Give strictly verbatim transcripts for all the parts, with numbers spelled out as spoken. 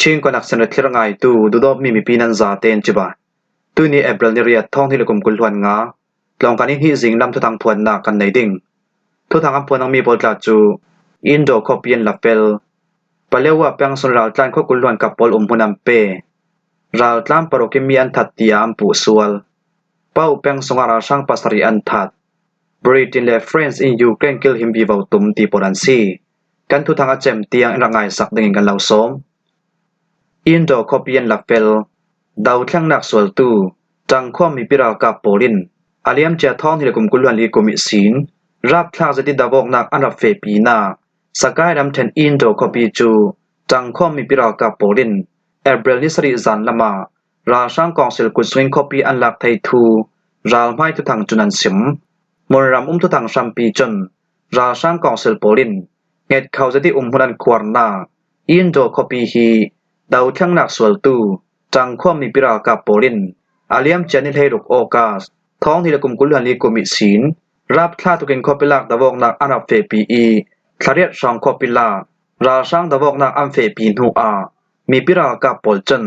Chin Connection a thlir ngaitu dudawpmi mipi nan zaten cibai. Tuni April ni riat thawng hnih le kum kul hluan nga, Tlawngkan ni hnih zing lam thuthang phuannak kan nei ding. Thuthang an phuan dingmi pawl tla cu Indo khuapi an la fel. Palewa peng sung raltlan khua kul hluan kap pawl umhmun an pe. Raltlan paruk in mi an that tiah an puh sual. Pau peng sungah ralhrang pasarih an that. Britain le France in Ukraine kilhim vivo tum ti pawl an si. Kan thuthang a cem tiang in rak ngaisak dingin kan lo sawm. Indo khuapi an la fel. Dothlengnak sualtu ṭangkhua mipi ralkap pawl in a liamcia thawng hnih le kum kul hluan li kum ihsin rapthlak zetin dovawknak an rak fehpinak Sakai ramṭhen Indo khuapi cu ṭangkhua mipi ralkap pawl in April ni sarih zan lamah ralhrang kawngsil kut sungin khuapi an lak thei thu ralhmai thuthang cun an sim. Hmunram um thuthang hrampi cun ralhrang kawngsil pawl in ngetkho zetin umhmun an khuarnak Indo khuapi hi dothlengnak sualtu ṭangkhua mipi ralkap pawl in a liamcia ni hleiruk August thawng hnih le kum kul hluan li kum ihsin rapthlak tukin khuapi lak dovawknak an rak fehpi i thlariat hrawng khuapi lak ralhrang dovawknak an fehpi hnuah mipi ralkap pawl cun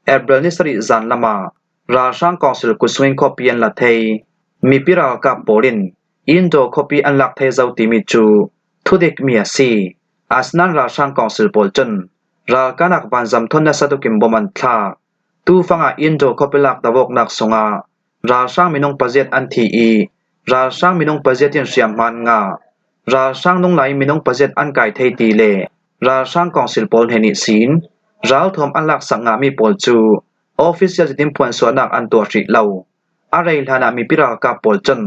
April ni sarih zan lamah ralhrang kawngsil kut sungin khuapi an la thei. Mipi ralkap pawl in Indo khuapi an lak thei zo timi cu thudikmi a si. Asinain ralhrang kawngsil pawl cun ralkahnak vanzam thawn nasa tukin bom an thlak. Tufangah Indo khuapi lak dovawknak sungah ralhrang minung paziat an thi i ralhrang minung paziat in hriamhma an ngah. Ralhrang nunglai minung paziat an kai thei ti le ralhrang kawngsil pawl hnen ihsin ralthuam an laksak ngahmi pawl cu official zetin phuansuahnak an tuah hrih lo. A rei hlanah mipi ralkap pawl cun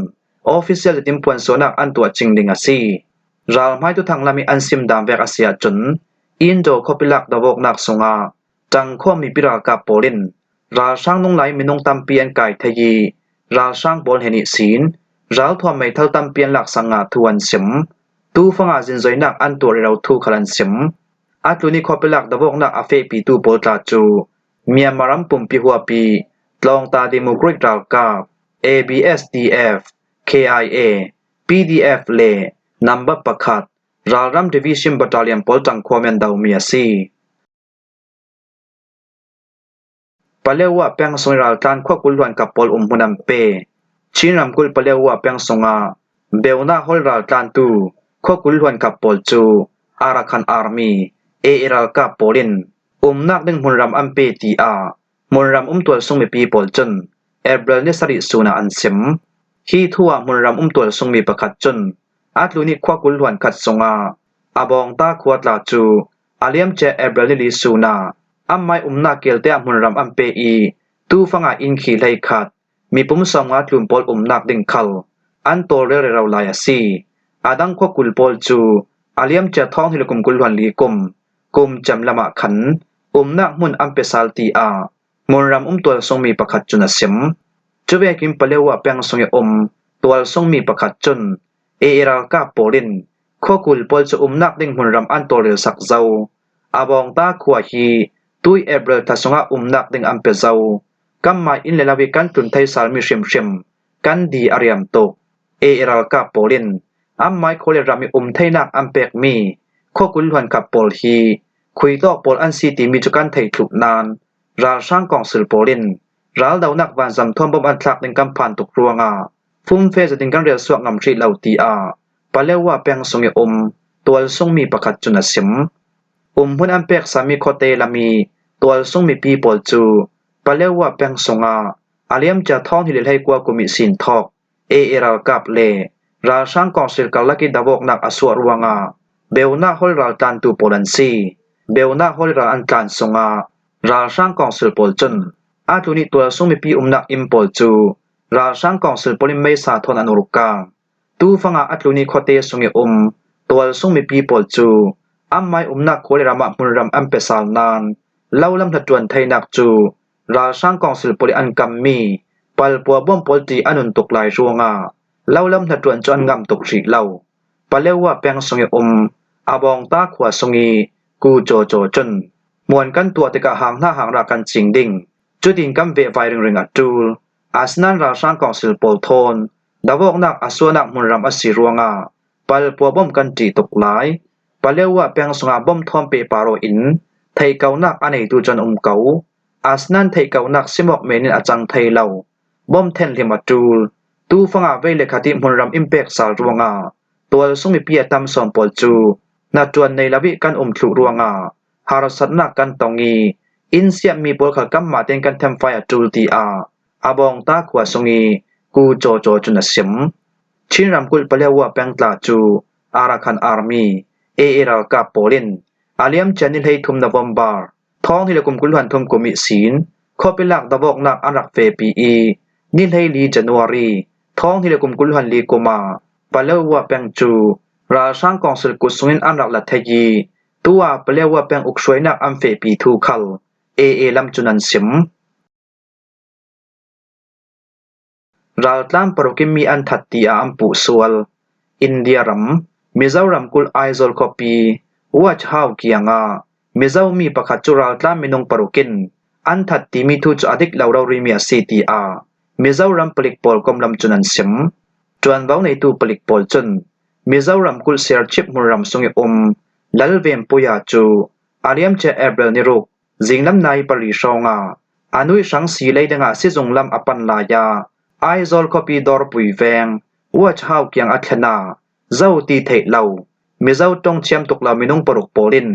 official zetin phuansuahnak an tuah cing ding a si. Ralhmai thuthang lam i an sim dan vek a si ahcun Indo khuapi lak dovawknak sungah ṭangkhua mipi ralkap pawl in ralhrang nunglai minung tampi an kai thei i ralhrang pawl hnen ihsin ralthuam meithal tampi an laksak ngah thu an sim. Tufangah zinzoinak an tuah rero thu khal an sim. A tluni khuapi lak dovawknak a fehpitu pawl tla cu Myanmar ram pumpi huapi Tlawngta Democratic ralkap, A B S D F, K I A, P D F le number pakhat ralram Division Battalion pawl ṭangkhua men domi a si. Palewa peng sung i raltlan khua kul hluan kap pawl umhmun an pe. Chin ramkulh Palewa peng sungah Beunak hawl raltlantu khua kul hluan kap pawl cu Arakan Army, A A ralkap pawl in umnak ding hmunram an pe, tiah hmunram um tualsung mipi pawl cun April ni sarih sun ah an sim. Hi thu ah hmunram um tualsungmi pakhat cun a tluni khua kul hluan khat sungah a Bawngta khua tla cu a liamcia April ni li sun ah anmai umnak kelte ah hmunram an pe i tufangah inn khi hleikhat mipum sawmnga tlun pawl umnak ding khal an tawlrel rero lai a si. A dang khua kul pawl cu a liamcia thawng hnih le kum kul hluan li kum, kum cem lamah khan umnak hmun an pe sal, tiah hmunram um tualsungmi pakhat cun a sim. Cuvekin Palewa peng sung i um tualsungmi pakhat cun A A ralkap pawl in khua kul pawl cu umnak ding hmunram an tawlrelsak zo. A Bawngta khua hi tui April thla sungah umnak ding an pe zo. Kanmai inn le lo i kan tlun thei salmi hrimhrim kan di a riam tuk. A A ralkap pawl in anmai khua le ram i um theinak an pekmi khua kul hluan khat pawl hi khuitawk pawl an si timi cu kan theih thluh nain ralhrang kawngsil pawl in raldonak vanzam thawn bom an thlak ding kan phan tuk ruangah fumfe zetin kan relsuak ngam hrih lo, tiah Palewa peng sung i um tualsungmi pakhat cun a sim. Umhmun an pek sami khuate lam i tualsung mipi pawl cu Palewa peng sungah a liamcia thawng hnih le hleikua kum ihsin thawk A A ralkap le ralhrang kawngsil karlak i dovawknak a suah ruangah Beunak hawl raltlantu pawl an si. Beunak hawl ral an tlan sungah ralhrang kawngsil pawl cun a tluni tualsung mipi umnak inn pawl cu ralhrang kawngsil pawl in meisa thawn an urkang. Tufangah a tluni khuate sung i um tualsung mipi pawl cu anmai umnak khua le ramah hmunram an pe sal nain lo lam hnaṭuan theinak cu ralhrang kawngsil pawl i an kammi palpua bom pawl ṭi an un tuk lai ruangah lo lam hnaṭuan cu an ngam tuk hrih lo. Palewa peng sung i um a Bawngta khua sung i Ku Caw Caw cun hmuan kan tuah tikah hang hna hang ra kan cing ding. Cutin kan vehvai ringring a ṭul. Asinain ralhrang kawngsil pawl thawn dovawknak a suahnak hmunram a si ruangah palpua bom kan ṭih tuk lai. Palewa peng sungah bom thawn pehpar aw in theihkohnak a neitu cu an um ko. Asinain theihkohnak sim awk men in a cang thei lo. Bom thenhhlim a ṭul. Tufanga vei le khat ih hmunram in pek sal ruangah tualsung mipi a tam sawn pawl cu hnaṭuan nei lo ih kan um thluh ruangah harsatnak kan tong ih, in siatmi pawl khal kanmah tein kan themfai a ṭul, tiah a Bawngta khua sung ih Ku Caw Caw cun a sim. Chin ramkulh Paletwa peng tla cu Arakan Army, A A ralkap pawl in a liamcia ni hleithum November thawng hnih le kum kul hluan thum kum ihsin khuapi lak dovawknak an rak fehpi ih, ni hleili January thawng hnih le kum kul hluan li kum ah Paletwa peng cu ralhrang kawngsil kut sungin an rak la thei ih, tu ah Paletwa peng ukhruainak an fehpi thu khal A A lam cun an sim. Raltlan paruk in mi an that tiah an puh sual. India ram, Mizoram kulh Aizawl khuapi Wajhau kiangah Mizo mi pakhat cu raltlan minung paruk in an that timi thu cu a dik lo rorimi a si, tiah Mizoram palik pawl komlam cun an sim. Ṭuanvo neitu palik pawl cun Mizoram kulh Serchhip hmunram sung ih um Lalvenpuia cu a liamcia April ni ruk zinglam nai pali hrawngah a nu ih hrang si lei dingah sizung lam a pan lai ah Aizawl khuapi Dawrpui veng Wajhau kiang a thlen ah zo ti theih lo Mizo ṭongthiam tuk lo minung paruk pawl in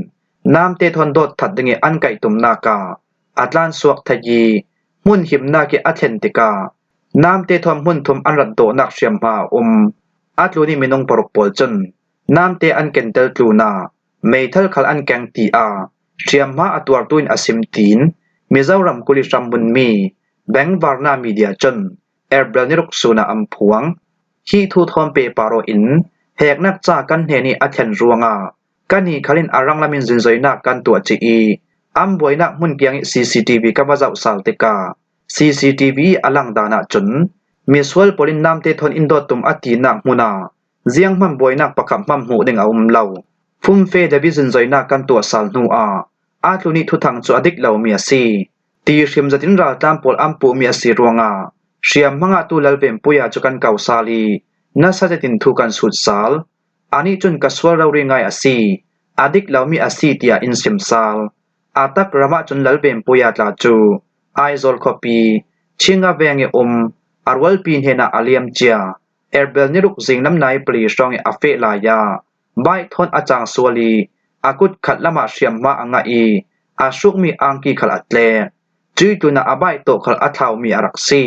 namte thawn dawt that dingih an kaihtumnak ah a tlansuak thei ih, hmun himnak ih a thlen tikah namte thawn hmun thum an rat dawhnak hriamhma a um. A tlun ih minung paruk pawl cun namte an kentel tlunah meithal khal an keng, tiah hriamhma a tuartu in a sim, tiin Mizoram kulh ih hramhmunmi Bengvarna Media cun April ni ruk sun ah an phuang. Hi thu thawn pehpar aw in heknak ca kan hnen ih a thlen ruangah kannih khal in a ranglam in zunzoinak kan tuah cih ih, an buainak hmun kiang ih C C T V ka va zoh sal tikah C C T V ih a langdan ahcun misual pawl in namte thawn in dawt tum a tinak hmun ah zianghman buainak pakhat hmanh hmuh ding a um lo. Phumfe David zunzoinak kan tuah sal hnu ah a tlun ih thuthang cu a dik lomi a si. Ti hrim zetin raltlan pawl an puhmi a si ruangah hriamhma ngahtu Lalvenpuia cu kan ko sal ih nasa zetin thu kan sut sal. Anih cun ka sual rori ngai a si, a dik lomi a si, tiah in sim sal. A tak ram ahcun Lalvenpuia tla cu Aizawl khuapi Chinga veng ih um a rualpi hnenah a liamcia April ni ruk zinglam nai pali hrawng ih a feh lai ah baih thawn a cang sual ih a kut khat lamah hriamhma a ngah ih a hrukmi angki khal a tlek. Cuih tlunah a baih tawh khal a thlaumi a rak si.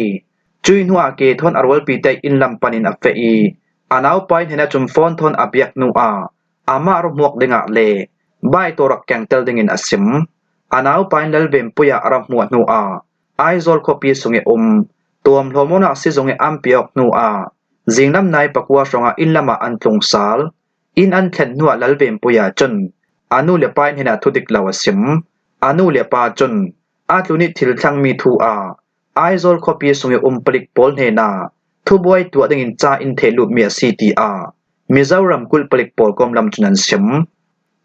Cuih hnuah ke thawn a rualpite inn lam panin a feh ih a naupai hnenah cun phone thawn a biak hnuah amah ruahmuak dingah le baih tawh rak kengtel dingin a sim. A naupai in Lalvenpuia a ra hmuah hnuah Aizawl khuapi sung ih um tuamhlawm awknak sizung ih an piak hnuah zinglam nai pakua hrawngah inn lamah an tlung sal. Inn an thlen hnuah Lalvenpuia cun a nu le pa ih hnenah thudik lo a sim. A nu le pa cun a tlun ih thil thlangmi thu ah Aizawl khuapi sung ih um palik pawl hnenah thubuai tuah dingin ca in theh lupmi a si, tiah Mizoram kulh palik pawl komlam cun an sim.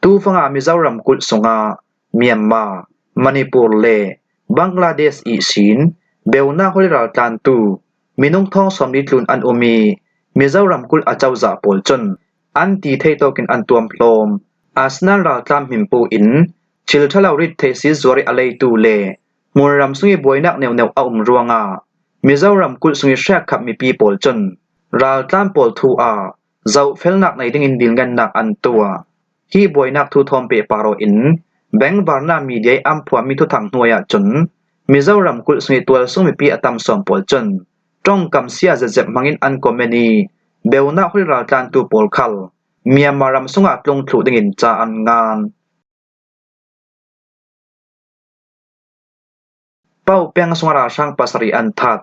Tufangah Mizoram kulh sungah Myanmar, Manipur le Bangladesh ihsin beunak hol ih raltlantu minung thawng sawmli tlun an um ih Mizoram kulh a cozah pawl cun an ti thei tawkin an tuamhlawm. Asinain raltlan hminpu in thil ṭha lo rit theih si zuar ih a leitu le hmunram sung ih buainak neuhneuh a um ruangah Mizoram kulh sung ih hrekkhat mipi pawl cun raltlan pawl thu ah zohfelnak nei dingin dilngennak an tuah. Hi buainak thu thawn pehpar aw in Bengvarna Media ih an phuanmi thuthang hnuai ahcun Mizoram kulh sung ih tualsung mipi a tam sawn pawl cun ṭongkam sia zetzet hmangin an comment ih beunak hol ih raltlantu pawl khal Myanmar ram sungah tlung thluh dingin ca an ngan. Paoh peng sungah ralhrang pasarih an that.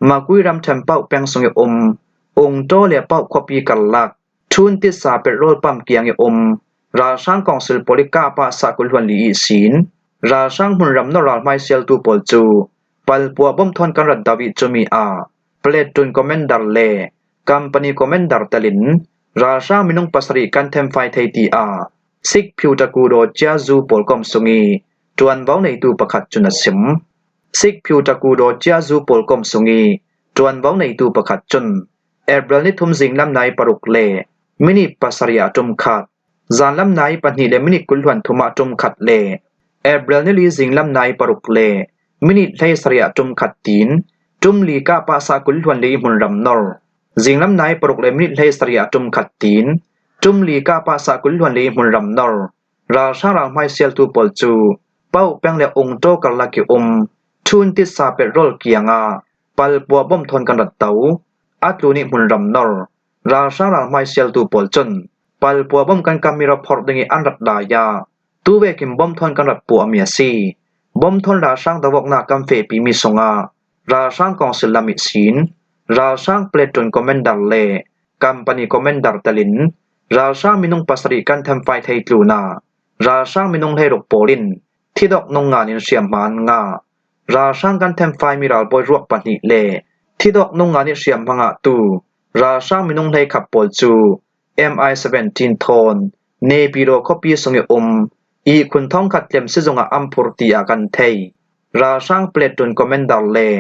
Makui ramṭhen Paoh peng sung ih um Ungtaw le Paoh khuapi karlak Ṭhun titsa petrol pump kiang ih um ralhrang kawngsil pawl ih kahpah sah kul hluan li ihsin ralhrang hmunram nawr ralhmai sialtu pawl cu palpua bom thawn kan rat do ih cumi ah platoon commander le company commander telin ralhrang minung pasarih kan themfai thei, tiah Sikh Phyu Taku Daw Cia Zu pawlkom sung ih ṭuanvo neitu pakhat cun a sim. Sikh Phyu Taku Daw Cia Zu pawlkom sung ih ṭuanvo neitu pakhat cun April ni thum zinglam nai paruk le minit pasarih ah ṭum khat, zanlam nai pahnih le minit kul hluan thum ah ṭum khat le April ni li zinglam nai paruk le minit hlei sarih ah tum khat tiin, tum li kah pah sah kul hluan li hmunram nor. Zinglam nai paruk le minit hlei sarih ah tum khat tiin, tum li kah pah sah kul hluan li hmunram nor. Ralhrang ralhmai sialtu pawl cu Pauk peng le Ungto karlak i um Thun titsa petrol kiangah palpua bom thawn kan rat to. A tlun i hmunram nor. Ralhrang ralhmai sialtu pawl cun palpua bom kan kammi rawphorh ding i an rat lai ah, tu vekin bom thawn kan rat puahmi a si. Bom thawn ralhrang doawknak kan fehpimi sungah ralhrang kawngsil lam ihsin, ralhrang platoon commander le company commander telin ralhrang minung pasarih kan themfai thei tlunah ralhrang minung hleiruk pawl in thidok nung ngan in hriamhma an ngah. Ralhrang kan themfaimi ralbawi ruak pahnih le thidok nung ngan i hriamhma ngahtu ralhrang minung hleikhat pawl cu M I seventeen thawn Naypyidaw khuapi sung i um ihkhun thawngkhat tlem sizung ah an phur tiah kan thei. Ralhrang platoon commander le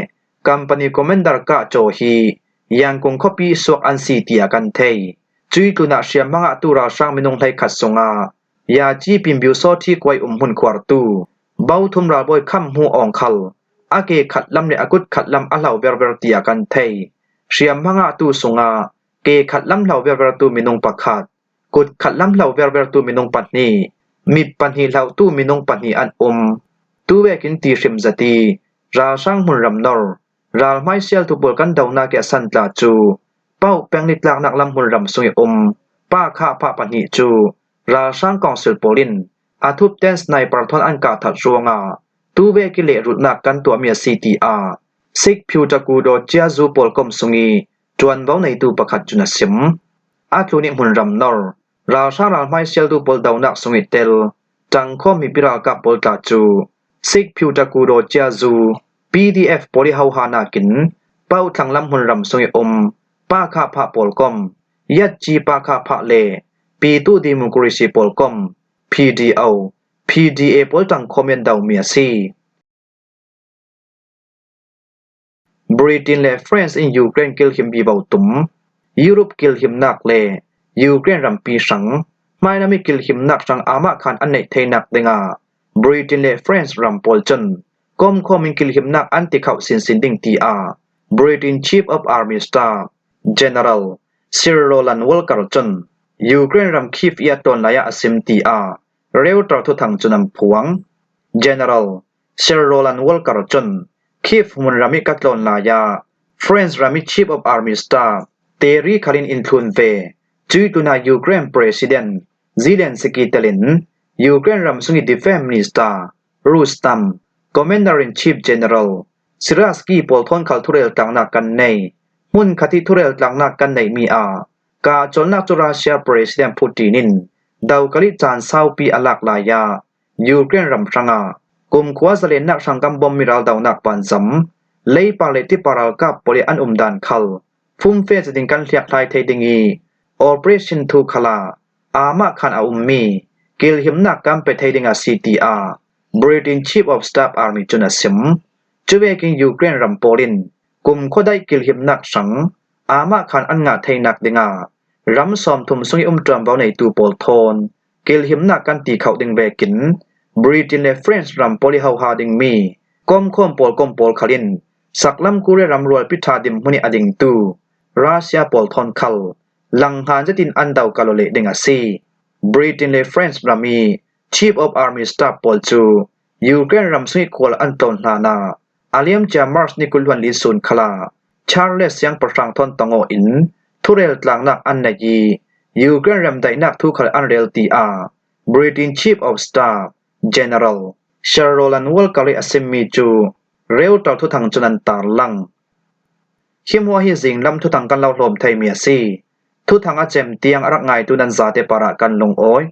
company commander kah caw hi Yangon khuapi suak an si tiah kan thei. Cui tlunah hriamhma ngahtu ralhrang minung hleikhat sungah Yaci Pimbiu Sawthi kuai um hmun khuartu Bothum ralbawi Kham Hmu Aung khal a ke khat lam le a kut khat lam a hlau verver tiah kan thei. Hriamhma ngahtu sungah ke khat lam hlau ververtu minung pakhat, kut khat lam hlau ververtu minung pahnih, mit pahnih hlautu minung pahnih an um. Tu vekin ti hrim zet i ralhrang hmunram nor, ralhmai sialtu pawl kan donak i a san tla cu Pauk peng ni tlaknak lam hmunram sung i um Pa Kha Pha pahnih cu ralhrang kawngsil pawl in a thupten sniper thawn an kah that ruangah tu vek i lehrulhnak kan tuahmi a si, tiah Sikh Phutaku Dawcia zu pawlkom sung i ṭuanvo neitu pakhat cun a sim. A tlun i hmunram nor, ralhrang ralhmai sialtu pawl donak sung i tel, ṭangkhawm mipi ralkap pawl tla cu Sikh Phutaku Dawcia zu P D F pawl i hoha nakin Pauk thlang lam hmunram sung i um Pa Kha Pha pawlkom, Yatci Pa Kha Pha le Pitu Democracy pawlkom, P D O, P D A pawl ṭangkhawm i an domi a si. Britain le France in Ukraine kilhim vivo tum. Europe kilhimnak le Ukraine rampi hrang hmailam i kilhimnak hrang amah khan an neih theinak dingah Britain le France ram pawl cun komkhawm in kilhimnak an ti khauh sinsin ding, tiah Britain Chief of Army Staff General Sir Roland Walker cun Ukraine ram Kyiv i a tlawn lai ah a sim, tiah Reuters thuthang cun an phuang. General Sir Roland Walker cun Kyiv hmunram i ka tlawn lai ah France ram i Chief of Army Staff Terry khal in in thlun ve. Cui tlunah Ukraine President Zelensky telin Ukraine ram sung i Defense Minister Rustam, Commander in Chief General Syrsky pawl thawn khal thurel tlaknak kan nei. Hmun khat i thurel tlaknak kan neihmi ah kah cawlnak cu Russia President Putin in dokal i caan saupi a lak lai ah Ukraine ram hrangah kumkhua zalennak hrang kan bommi raldonak banzam, leipar le tipar ralkap pawl i an umdan khal fumfe zetin kan hliakhlai thei ding i Operation Thukhala amah khan a ummi kilhimnak kan pe thei ding a si, tiah Britain Chief of Staff Army cun a sim. Cuvekin Ukraine ram pawl in kumkhua daih kilhimnak hrang amah khan an ngah theinak dingah ram sawmthum sung i um ṭuanvo neitu pawl thawn kilhimnak kan ti khauh ding vekin Britain le France ram pawl i hoha dingmi komkhawm pawlkom pawl khal in saklam Korea ram rualpi ṭha dinhmun i a dingtu Russia pawl thawn khal langhngan zetin an dokal leh ding a si. Britain le France ram i Chief of Army Staff pawl cu Ukraine ram sung i khual an tlawn hlanah a liamcia March ni kul hluan li sun khalah Charles siangpahrang thawn tong aw in thurel tlaknak an nei i Ukraine ram daihnak thu khal an rel, tiah Britain Chief of Staff General Sir Roland Walker i a simmi cu Reuters thuthang cun an tarlang. Hi hmuah hi zinglam thuthang kan lo hlawm theimi a si. Thuthang a cem tiang a rak ngaitu nan zate parah kan lungawi.